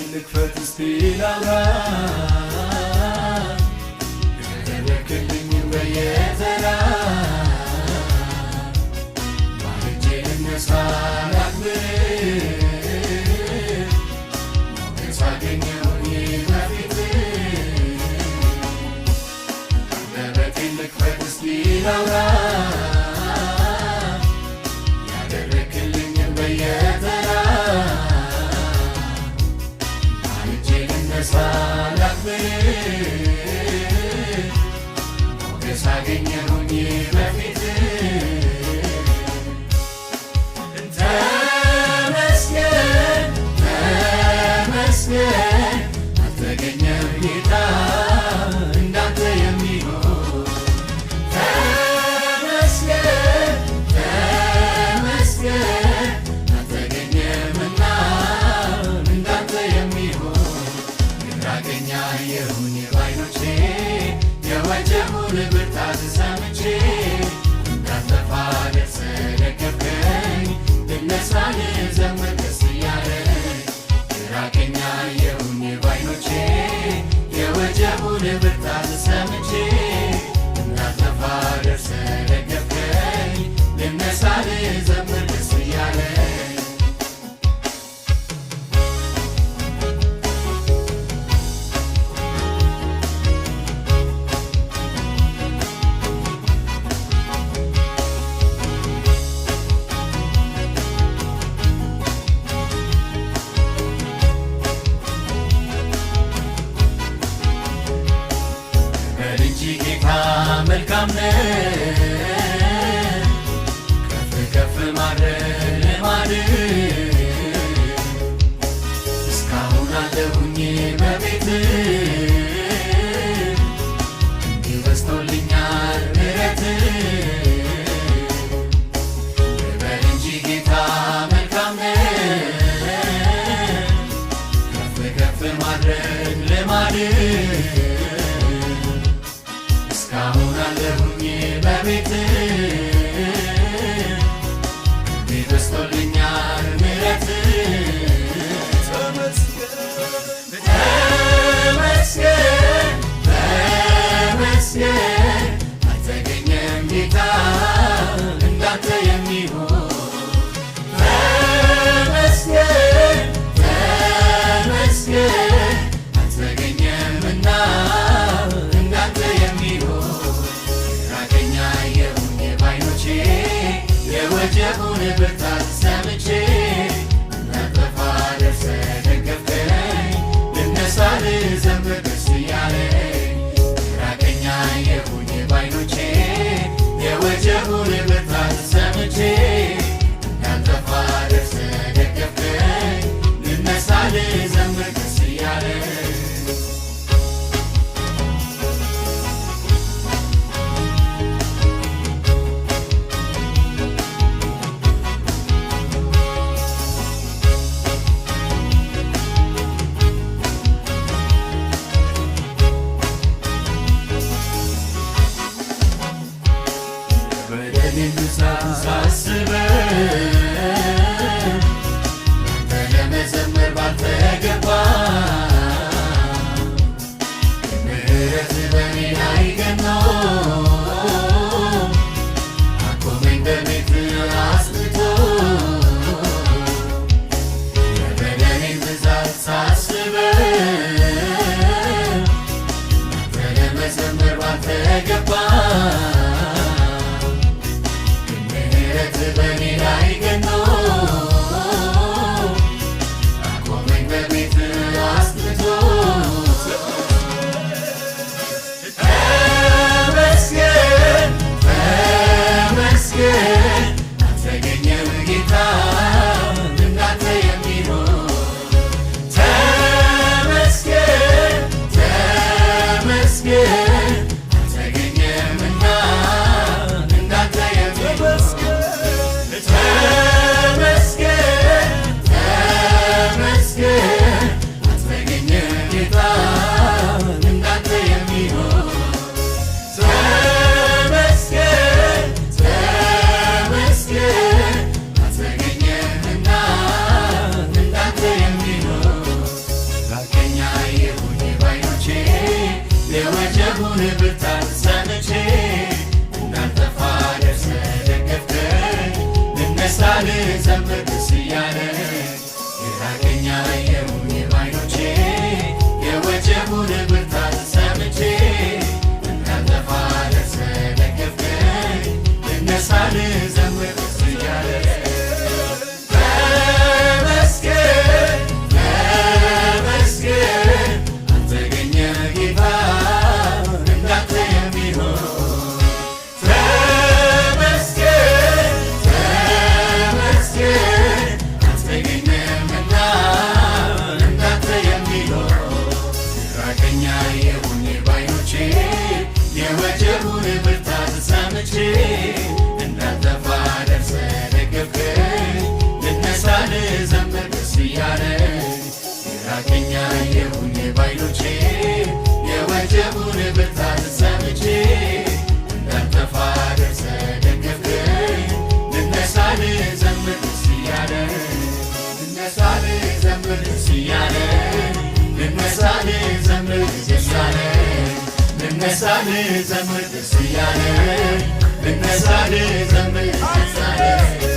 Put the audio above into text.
ልክፈት እስቲ ላውራ፣ ያደረክልኝን በየተራ። ማልጄ ልነሳ ላክብር፣ ሞገስ አገኘሁኝ በፊትህ። አንደበቴን ልክፈት እስቲ ላውራ፣ ያደረክልኝን በየተራ። ማልጄ ልነሳ ላክብር፣ ሞገስ አገኘሁኝ በፊትህ። ተመስገን ተመስገን፣ አልተገኘም ጌታ እንዳንተ የሚሆን። ተመስገን ተመስገን፣ አልተገኘምና እንዳንተ የሚሆን። ግራ ቀኝ አየሁኝ ባይኖቼ፣ የወጀቡን ብርታት ሰምቼ። እንዳልጠፋ ደርሰህ ደገፍከኝ። ልነሳ ልዘምር ደስ እያለኝ፣ ግራ ቀኝ አየሁኝ ባይኖቼ፣ የወጀቡን ብርታት ሰምቼ። እንዳልጠፋ ደርሰህ ደገፍከኝ። ልነሳ ልዘምር ደስ እያለኝ፣ ልነሳ ልዘምር ደስ እያለኝ፣ ልነሳ ልዘምር ደስ እያለኝ፣ ልነሳ ልዘምር ደስ እያለኝ፣ ልነሳ ልዘምር ደስ እያለኝ።